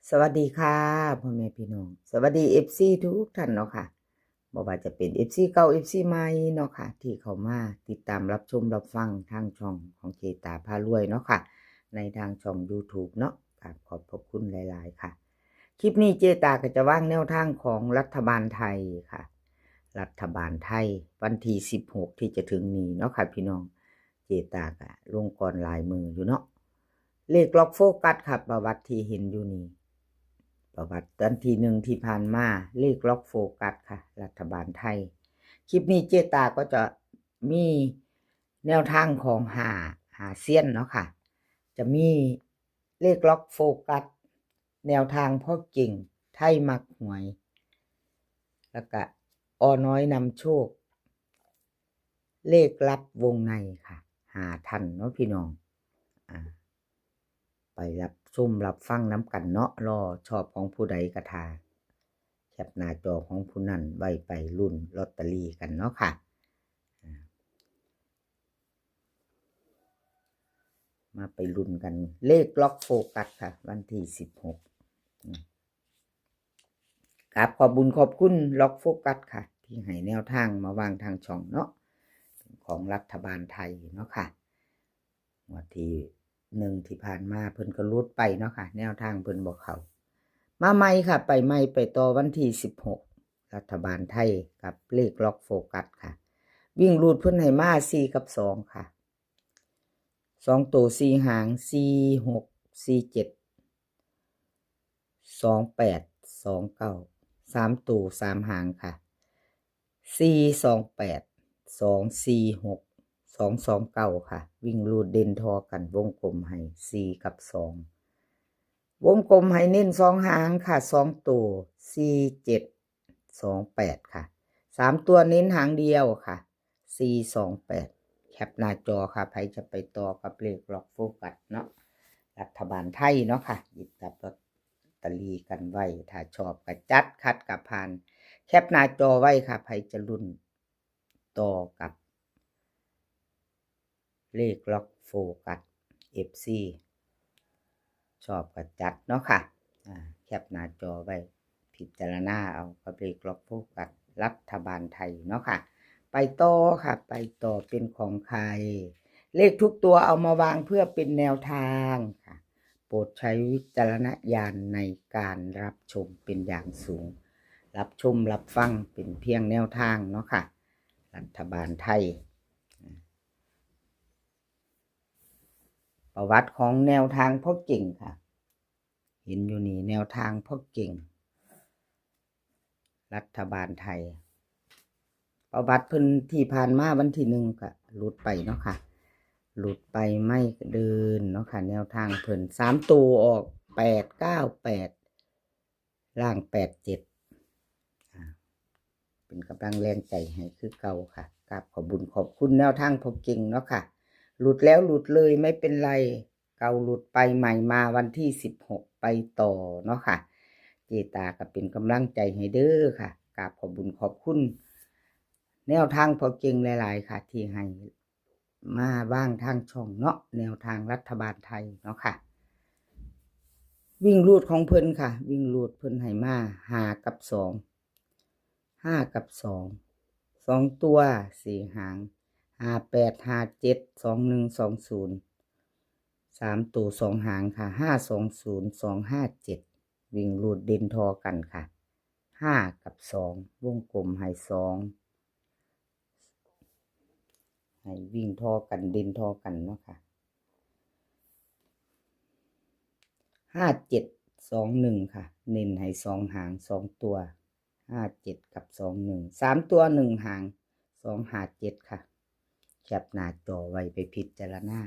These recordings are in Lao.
ສະຫວັດດີຄ່ະ ພໍ່ແມ່ພີ່ນ້ອງ ສະຫວັດດີ ເອັຟຊີ ທຸກທ່ານເນາະຄ່ະ ບໍ່ວ່າຈະເປັນ ເອັຟຊີ ເກົ່າ ເອັຟຊີ ໃໝ່ເນາະຄ່ະ ທີ່ເຂົ້າມາຕິດຕາມຮັບຊົມຮັບຟັງທາງຊ່ອງຂອງເຈຕາພາລວຍເນາະຄ່ະ ໃນທາງຊ່ອງ YouTube ເນາະ ກາບຂອບພະຄຸນຫຼາຍໆຄ່ະ. ຄລິບນີ້ເຈຕາກໍຈະວາງແນວທາງຂອງລັດຖະບານໄທຄ່ະ ລັດຖະບານໄທ ວັນທີສິບຫົກທີ່ຈະເຖິງນີ້ເນາະຄ່ະພີ່ນ້ອງ ເຈຕາກະລົງກ່ອນຫຼາຍມື້ຢູ່ເນາະ. ເລກລັອກໂຟກັສຄ່ະ ປະຫວັດທີ່ເຫັນຢູ່ນີ້ ປະຫວັດວັນທີໜຶ່ງທີ່ຜ່ານມາ ເລກລັອກໂຟກັສຄ່ະ ລັດຖະບານໄທ. ຄລິບນີ້ເຈຕາກໍຈະມີແນວທາງຂອງຫ້າ ຫ້າເຊຍນເນາະຄ່ະ ຈະມີເລກລັອກໂຟກັສ ແນວທາງພໍ່ເກັ່ງ ໄທມັກຫວຍ ແລ້ວກະ ອ.ນ້ອຍນຳໂຊກ ເລກລັບວົງໃນຄ່ະ ຫ້າທ່ານເນາະພີ່ນ້ອງ ອາ ໄປຮັບຊົມຮັບຟັງນຳກັນເນາະ ລໍຊອບຂອງຜູ້ໃດກະຖ້າ ແຄປໜ້າຈໍຂອງຜູ້ນັ້ນໄວ້ໄປລຸ້ນລອດເຕີຣີກັນເນາະຄ່ະ ອາ ມາໄປລຸ້ນກັນ ເລກລັອກໂຟກັສຄ່ະ ວັນທີສິບຫົກ ອາ ກາບຂອບບຸນຂອບຄຸນລັອກໂຟກັສຄ່ະ ທີ່ໃຫ້ແນວທາງມາວາງທາງຊ່ອງເນາະ ເປັນຂອງລັດຖະບານໄທເນາະຄ່ະ ງວດທີໜຶ່ງທີ່ຜ່ານມາເພິ່ນກໍຫຼຸດໄປເນາະຄ່ະ ແນວທາງເພິ່ນບໍ່ເຂົ້າ ມາໃໝ່ຄ່ະ ໄປໃໝ່ ໄປຕໍ່ວັນທີສິບຫົກ ລັດຖະບານໄທກັບເລກລັອກໂຟກັສຄ່ະ ວິ່ງຮູດເພິ່ນໃຫ້ມາສີ່ກັບສອງຄ່ະ ສອງໂຕສີ່ຫາງ ສີ່ຫົກ ສີ່ເຈັດ ສອງແປດ ສອງເກົ້າ ສາມໂຕສາມຫາງຄ່ະ ສີ່ສອງແປດ ສອງສີ່ຫົກ ສອງສອງເກົ້າຄ່ະ ວິ່ງຮູດເດັ່ນທໍ່ກັນ ວົງກົມໃຫ້ສີ່ກັບສອງ ວົງກົມໃຫ້ເນັ້ນສອງຫາງຄ່ະ ສອງໂຕ ສີ່ເຈັດ ສອງແປດຄ່ະ ສາມຕົວເນັ້ນຫາງດຽວຄ່ະ ສີ່ສອງແປດ ແຄປໜ້າຈໍຄ່ະ ໃຜຈະໄປຕໍ່ກັບເລກລັອກໂຟກັສເນາະ ລັດຖະບານໄທເນາະຄ່ະ ຫຍິບຈັບລອດເຕີຣີກັນໄວ້ ຖ້າຊອບກໍຈັດ ຂັດກໍຜ່ານ ແຄປໜ້າຈໍໄວ້ຄ່ະ ໃຜຈະລຸ້ນຕໍ່ກັບ ເລກລັອກໂຟກັສ ເອັຟຊີ ຊອບກໍຈັດເນາະຄ່ະ ອາ ແຄປໜ້າຈໍໄວ້ ພິຈາລະນາເອົາກັບເລກລັອກໂຟກັສລັດຖະບານໄທເນາະຄ່ະ ໄປຕໍ່ຄ່ະ ໄປຕໍ່ເປັນຂອງໃຄ ເລກທຸກຕົວເອົາມາວາງເພື່ອເປັນແນວທາງຄ່ະ ໂປດໃຊ້ວິຈາລະນະຍານໃນການຮັບຊົມເປັນຢ່າງສູງ ຮັບຊົມຮັບຟັງເປັນພຽງແນວທາງເນາະຄ່ະ ລັດຖະບານໄທ ປະຫວັດຂອງແນວທາງພໍ່ເກັ່ງຄ່ະ ເຫັນຢູ່ນີ້ ແນວທາງພໍ່ເກັ່ງ ລັດຖະບານໄທ ປະຫວັດເພິ່ນທີ່ຜ່ານມາວັນທີໜຶ່ງກະຫຼຸດໄປເນາະຄ່ະ ຫຼຸດໄປໄມ້ເດີນເນາະຄ່ະ ແນວທາງເພິ່ນ ສາມໂຕອອກ ແປດເກົ້າແປດ ລ່າງ ແປດເຈັດ ອາ ເປັນກຳລັງແຮງໃຈໃຫ້ຄືເກົ່າຄ່ະ ກາບຂອບບຸນຂອບຄຸນແນວທາງພໍ່ເກັ່ງເນາະຄ່ະ ຫຼຸດແລ້ວຫຼຸດເລີຍ ໄມ່ເປັນໄລ ເກົ່າຫຼຸດໄປ ໃໝ່ມາວັນທີສິບຫົກ ໄປຕໍ່ເນາະຄ່ະ ເຈຕາກໍເປັນກຳລັງໃຈໃຫ້ເດີຄ່ະ ກາບຂອບບຸນຂອບຄຸນແນວທາງພໍ່ເກັ່ງຫຼາຍໆຄ່ະ ທີ່ໃຫ້ ມາວາງທາງຊ່ອງເນາະ ແນວທາງລັດຖະບານໄທເນາະຄ່ະ ວິ່ງຮູດຂອງເພິ່ນຄ່ະ ວິ່ງຮູດເພິ່ນໃຫ້ມາຫ້າກັບສອງ ຫ້າກັບສອງ ສອງຕົວສີ່ຫາງ ຫ້າແປດ ຫ້າເຈັດ ສອງໜຶ່ງ ສອງສູນ ສາມໂຕສອງຫາງຄ່ະ ຫ້າສອງສູນ ສອງຫ້າເຈັດ ວິ່ງຮູດເດັ່ນທໍ່ກັນຄ່ະ ຫ້າກັບສອງ ວົງກົມໃຫ້ສອງ ໃຫ້ວິ່ງທໍ່ກັນ ເດັ່ນທໍ່ກັນເນາະຄ່ະ ຫ້າເຈັດ ສອງໜຶ່ງຄ່ະ ເນັ້ນໃຫ້ສອງຫາງ ສອງຕົວ ຫ້າເຈັດກັບສອງໜຶ່ງ ສາມຕົວໜຶ່ງຫາງ ສອງຫ້າເຈັດຄ່ະ ແຄປໜ້າຈໍໄວ້ໄປພິຈາລະນາ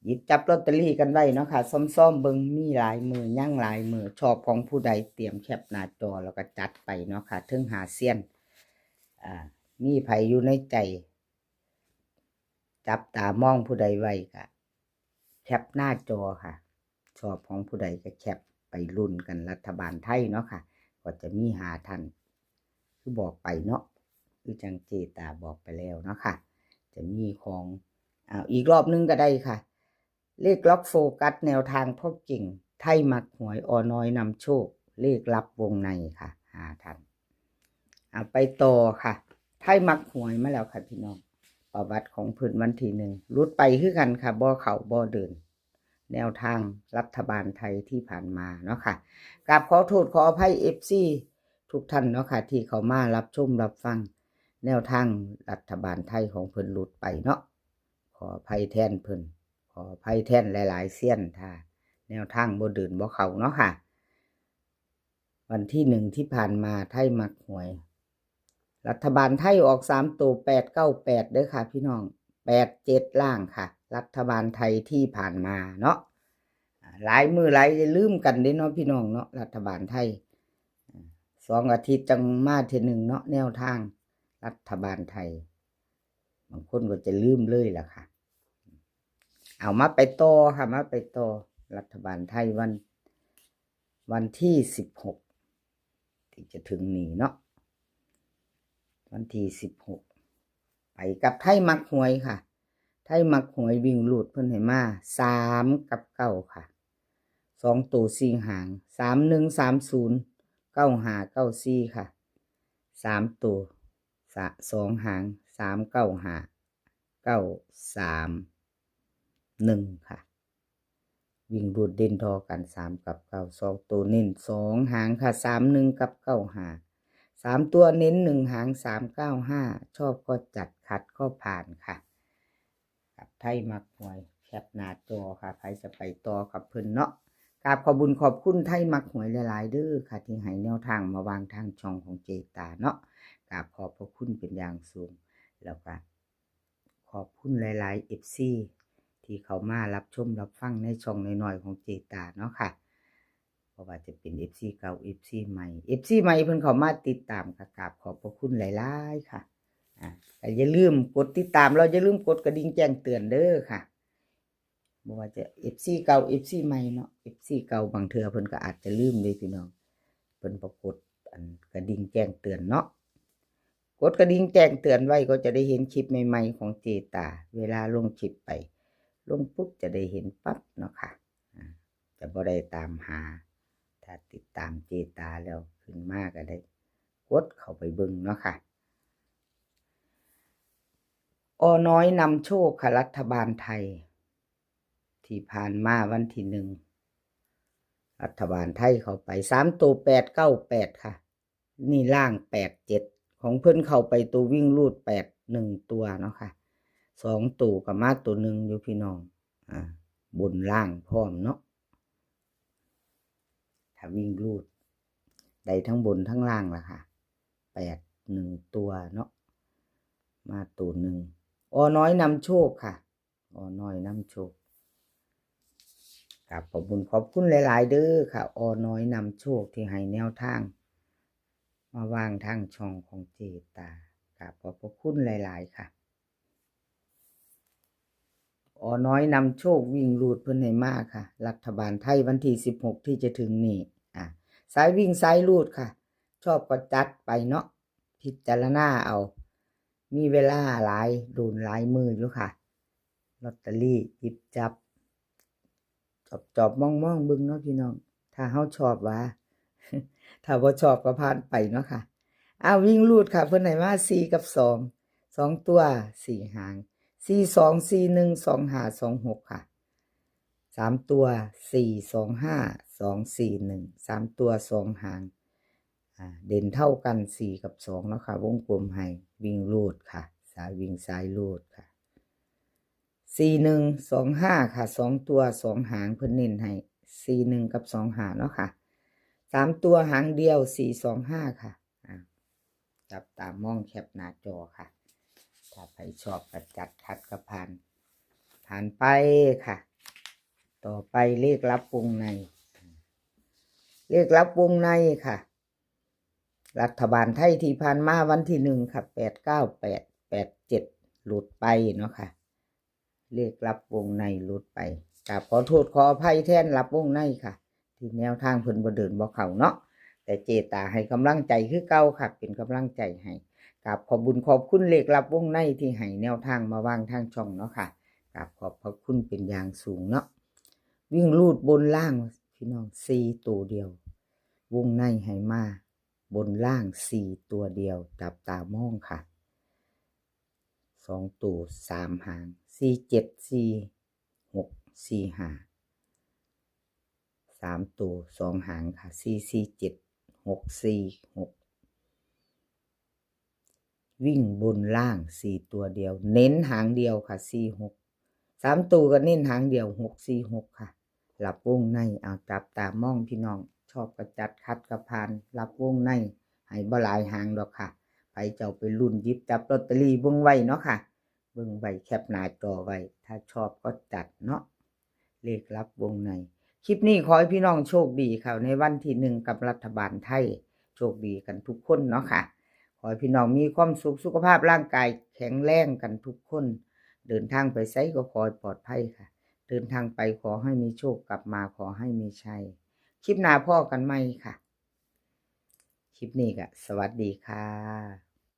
ຫຍິບຈັບລອດເຕີຣີກັນໄວ້ເນາະຄ່ະ ຊອມໆເບິ່ງ ມີຫຼາຍມື້ ຍັງຫຼາຍມື້ ຊອບຂອງຜູ້ໃດຕຽມແຄປໜ້າຈໍ ແລ້ວກໍຈັດໄປເນາະຄ່ະ ເຖິງຫ້າເຊຍນ ອາ ມີໃຜຢູ່ໃນໃຈ ຈັບຕາມອງຜູ້ໃດໄວ້ກະແຄປໜ້າຈໍຄ່ະ ຊອບຂອງຜູ້ໃດກະແຄປໄປລຸ້ນກັນລັດຖະບານໄທເນາະຄ່ະ ກໍຈະມີຫ້າທ່ານ ຄືບອກໄປເນາະ ຄືຈັ່ງເຈຕາບອກໄປແລ້ວເນາະຄ່ະ ຈະມີຂອງ ເອົາ ອີກລອບໜຶ່ງກໍໄດ້ຄ່ະ ເລກລັອກໂຟກັສແນວທາງພໍ່ເກັ່ງ ໄທມັກຫວຍ ອ.ນ້ອຍນຳໂຊກ ເລກລັບວົງໃນຄ່ະ ຫ້າທ່ານ. ເອົາໄປຕໍ່ຄ່ະ ໄທມັກຫວຍມາແລ້ວຄ່ະພີ່ນ້ອງ. ປະຫວັດຂອງເພິ່ນວັນທີໜຶ່ງ ຫຼຸດໄປຄືກັນຄ່ະ ບໍ່ເຂົ້າບໍ່ເດີນ ແນວທາງລັດຖະບານໄທທີ່ຜ່ານມາເນາະຄ່ະ. ກາບຂໍໂທດຂໍອະໄພເອັຟຊີທຸກທ່ານເນາະຄ່ະ ທີ່ເຂົ້າມາຮັບຊົມຮັບຟັງແນວທາງລັດຖະບານໄທຂອງເພິ່ນຫຼຸດໄປເນາະ. ຂໍອະໄພແທນເພິ່ນ ຂໍອະໄພແທນຫຼາຍໆຊຽນ ຖ້າແນວທາງບໍ່ເດີນບໍ່ເຂົ້າເນາະຄ່ະ. ວັນທີໜຶ່ງທີ່ຜ່ານມາ ໄທມັກຫວຍ ລັດຖະບານໄທອອກສາມໂຕ ແປດເກົ້າແປດ ເດີຄ່ະພີ່ນ້ອງ ແປດເຈັດ ລ່າງຄ່ະ ລັດຖະບານໄທທີ່ຜ່ານມາເນາະ. ອາ ຫຼາຍມື້ຫຼາຍ ຢ່າລືມກັນເດ້ເນາະພີ່ນ້ອງເນາະ ລັດຖະບານໄທ ອາ ສອງອາທິດຈັ່ງມາເທື່ອໜຶ່ງເນາະ ແນວທາງລັດຖະບານໄທ ບາງຄົນກໍຈະລືມເລີຍລະຄ່ະ. ເອົາ ມາໄປຕໍ່ຄ່ະ ມາໄປຕໍ່ ລັດຖະບານໄທວັນ ວັນທີສິບຫົກ ທີ່ຈະເຖິງນີ້ເນາະ ວັນທີສິບຫົກ ໄປກັບໄທມັກຫວຍຄ່ະ. ໄທມັກຫວຍ ວິ່ງຮູດເພິ່ນໃຫ້ມາສາມກັບເກົ້າຄ່ະ ສອງໂຕສີ່ຫາງ ສາມໜຶ່ງ ສາມສູນ ເກົ້າຫ້າ ເກົ້າສີ່ຄ່ະ. ສາມໂຕ ສະ ສອງຫາງ ສາມເກົ້າຫ້າ ເກົ້າສາມໜຶ່ງຄ່ະ. ວິ່ງຮູດເດັ່ນທໍ່ກັນ ສາມກັບເກົ້າ ສອງໂຕເນັ້ນສອງຫາງຄ່ະ ສາມໜຶ່ງກັບເກົ້າຫ້າ. ສາມຕົວເນັ້ນໜຶ່ງຫາງ ສາມເກົ້າຫ້າ ຊອບກໍຈັດ ຂັດກໍຜ່ານຄ່ະ. ກັບໄທມັກຫວຍ ແຄປໜ້າຈໍຄ່ະ ໃຜຈະໄປຕໍ່ກັບເພິ່ນເນາະ. ກາບຂອບບຸນຂອບຄຸນໄທມັກຫວຍຫຼາຍໆເດີຄ່ະ ທີ່ໃຫ້ແນວທາງມາວາງທາງຊ່ອງຂອງເຈຕາເນາະ. ກາບຂອບພະຄຸນເປັນຢ່າງສູງ ແລ້ວກະ ຂອບຄຸນຫຼາຍໆ ເອັຟຊີ ທີ່ເຂົ້າມາຮັບຊົມຮັບຟັງໃນຊ່ອງນ້ອຍໆຂອງເຈຕາເນາະຄ່ະ. ບໍ່ວ່າຈະເປັນເອັຟຊີເກົ່າ ເອັຟຊີໃໝ່ ເອັຟຊີໃໝ່ເພິ່ນເຂົ້າມາຕິດຕາມ ກໍກາບຂອບພະຄຸນຫຼາຍໆຄ່ະ. ອາ ກໍຢ່າລືມກົດຕິດຕາມ ແລ້ວຢ່າລືມກົດກະດິ່ງແຈ້ງເຕືອນເດີຄ່ະ. ບໍ່ວ່າຈະເອັຟຊີເກົ່າ ເອັຟຊີໃໝ່ເນາະ ເອັຟຊີເກົ່າບາງເທື່ອເພິ່ນກໍອາດຈະລືມເດ້ພີ່ນ້ອງ ເພິ່ນບໍ່ກົດອັນກະດິ່ງແຈ້ງເຕືອນເນາະ. ກົດກະດິ່ງແຈ້ງເຕືອນໄວ້ ກໍຈະໄດ້ເຫັນຄລິບໃໝ່ໆຂອງເຈຕາ ເວລາລົງຄລິບໄປ ລົງປຸບຈະໄດ້ເຫັນປັບເນາະຄ່ະ. ອາ ຈະບໍ່ໄດ້ຕາມຫາ ຖ້າຕິດຕາມເຈຕາແລ້ວ ຂຶ້ນມາກໍໄດ້ກົດເຂົ້າໄປເບິ່ງເນາະຄ່ະ. ອ.ນ້ອຍນຳໂຊກຄ່ະ ລັດຖະບານໄທ ທີ່ຜ່ານມາວັນທີໜຶ່ງ ລັດຖະບານໄທເຂົ້າໄປສາມໂຕ ແປດເກົ້າແປດຄ່ະ. ນີ້ລ່າງ ແປດເຈັດ ຂອງເພິ່ນເຂົ້າໄປໂຕວິ່ງຮູດ ແປດໜຶ່ງຕົວເນາະຄ່ະ. ສອງໂຕກໍມາໂຕໜຶ່ງຢູ່ພີ່ນ້ອງ ອາ ບົນລ່າງພ້ອມເນາະ. ຖ້າວິ່ງຮູດໄດ້ທັງບົນທັງລ່າງລະຄ່ະ ແປດໜຶ່ງຕົວເນາະ ມາໂຕໜຶ່ງ. ອ.ນ້ອຍນຳໂຊກຄ່ະ ອ.ນ້ອຍນຳໂຊກ ກາບຂອບບຸນຂອບຄຸນຫຼາຍໆເດີຄ່ະ ອ.ນ້ອຍນຳໂຊກ ທີ່ໃຫ້ແນວທາງມາວາງທາງຊ່ອງຂອງເຈຕາ ກາບຂອບພະຄຸນຫຼາຍໆຄ່ະ. ອ.ນ້ອຍນຳໂຊກ ວິ່ງຮູດເພິ່ນໃຫ້ມາຄ່ະ ລັດຖະບານໄທວັນທີສິບຫົກທີ່ຈະເຖິງນີ້ ອາ ສາຍວິ່ງສາຍຮູດຄ່ະ ຊອບກໍຈັດໄປເນາະ ພິຈາລະນາເອົາ ມີເວລາຫຼາຍ ໂດນຫຼາຍມື້ຢູ່ຄ່ະ. ລອດຕະລີ່ຫຍິບຈັບ ຈອບໆມອງໆເບິ່ງເນາະພີ່ນ້ອງ ຖ້າເຮົາຊອບວ່າ ຖ້າບໍ່ຊອບກໍຜ່ານໄປເນາະຄ່ະ. ອ້າວ ວິ່ງຮູດຄ່ະ ເພິ່ນໃຫ້ມາສີ່ກັບສອງ ສອງຕົວສີ່ຫາງ ສີ່ສອງ ສີ່ໜຶ່ງ ສອງຫ້າ ສອງຫົກຄ່ະ. ສາມຕົວ ສີ່ສອງຫ້າ ສອງສີ່ໜຶ່ງ ສາມຕົວສອງຫາງ ອາ ເດັ່ນເທົ່າກັນສີ່ກັບສອງເນາະຄ່ະ ວົງກົມໃຫ້ ວິ່ງຮູດຄ່ະ ສາຍວິ່ງສາຍຮູດຄ່ະ. ສີ່ໜຶ່ງ ສອງຫ້າຄ່ະ ສອງຕົວສອງຫາງ ເພິ່ນເນັ້ນໃຫ້ສີ່ໜຶ່ງກັບສອງຫ້າເນາະຄ່ະ. ສາມຕົວຫາງດຽວ ສີ່ສອງຫ້າຄ່ະ. ອາ ຈັບຕາມອງແຄບໜ້າຈໍຄ່ະ ຖ້າໃຜຊອບກໍຈັດ ຂັດກໍຜ່ານ ຜ່ານໄປຄ່ະ. ຕໍ່ໄປເລກລັບວົງໃນ ເລກລັບວົງໃນຄ່ະ ລັດຖະບານໄທທີ່ຜ່ານມາວັນທີໜຶ່ງຄ່ະ ແປດເກົ້າແປດ ແປດເຈັດ ຫຼຸດໄປເນາະຄ່ະ. ເລກລັບວົງໃນຫຼຸດໄປ ກາບຂໍໂທດຂໍອະໄພແທນລັບວົງໃນຄ່ະ ທີ່ແນວທາງເພິ່ນບໍ່ເດີນບໍ່ເຂົ້າເນາະ ແຕ່ເຈຕາໃຫ້ກຳລັງໃຈຄືເກົ່າຄ່ະ ເປັນກຳລັງໃຈໃຫ້. ກາບຂອບບຸນຂອບຄຸນເລກລັບວົງໃນທີ່ໃຫ້ແນວທາງມາວາງທາງຊ່ອງເນາະຄ່ະ ກາບຂອບພະຄຸນເປັນຢ່າງສູງເນາະ. ວິ່ງຮູດບົນລ່າງ ພີ່ນ້ອງ ສີ່ໂຕດຽວ ວົງໃນໃຫ້ມາ ບົນລ່າງສີ່ໂຕດຽວ ຈັບຕາມອງຄ່ະ ສອງໂຕສາມຫາງ ສີ່ເຈັດ ສີ່ຫົກ ສີ່ຫ້າ ສາມໂຕສອງຫາງຄ່ະ ສີ່ສີ່ເຈັດ ຫົກສີ່ຫົກ ວິ່ງບົນລ່າງສີ່ໂຕດຽວ ເນັ້ນຫາງດຽວຄ່ະ ສີ່ຫົກ ສາມໂຕກໍເນັ້ນຫາງດຽວ ຫົກສີ່ຫົກຄ່ະ ລັບວົງໃນ ເອົາ ຈັບຕາມອງພີ່ນ້ອງ ຊອບກໍຈັດ ຂັດກໍຜ່ານ ລັບວົງໃນ ໃຫ້ບໍ່ຫຼາຍຫາງດອກຄ່ະ ໃຜເຈົ້າໄປລຸ້ນຫຍິບຈັບລອດເຕີຣີເບິ່ງໄວ້ເນາະຄ່ະ ເບິ່ງໄວ້ ແຄັບໜ້າຈໍໄວ້ ຖ້າຊອບກໍຈັດເນາະ ເລກລັບວົງໃນ ຄລິບນີ້ຂໍໃຫ້ພີ່ນ້ອງໂຊກດີເຂົ້າໃນວັນທີໜຶ່ງກັບລັດຖະບານໄທ ໂຊກດີກັນທຸກຄົນເນາະຄ່ະ ຂໍໃຫ້ພີ່ນ້ອງມີຄວາມສຸກ ສຸຂະພາບຮ່າງກາຍແຂງແຮງກັນທຸກຄົນ ເດີນທາງໄປໃສກໍຂໍໃຫ້ປອດໄພຄ່ະ ເດີນທາງໄປຂໍໃຫ້ມີໂຊກ ກັບມາຂໍໃຫ້ມີໄຊ ຄລິບໜ້າພໍ້ກັນໃໝ່ຄ່ະ ຄລິບນີ້ກໍສະຫວັດດີຄ່ະ.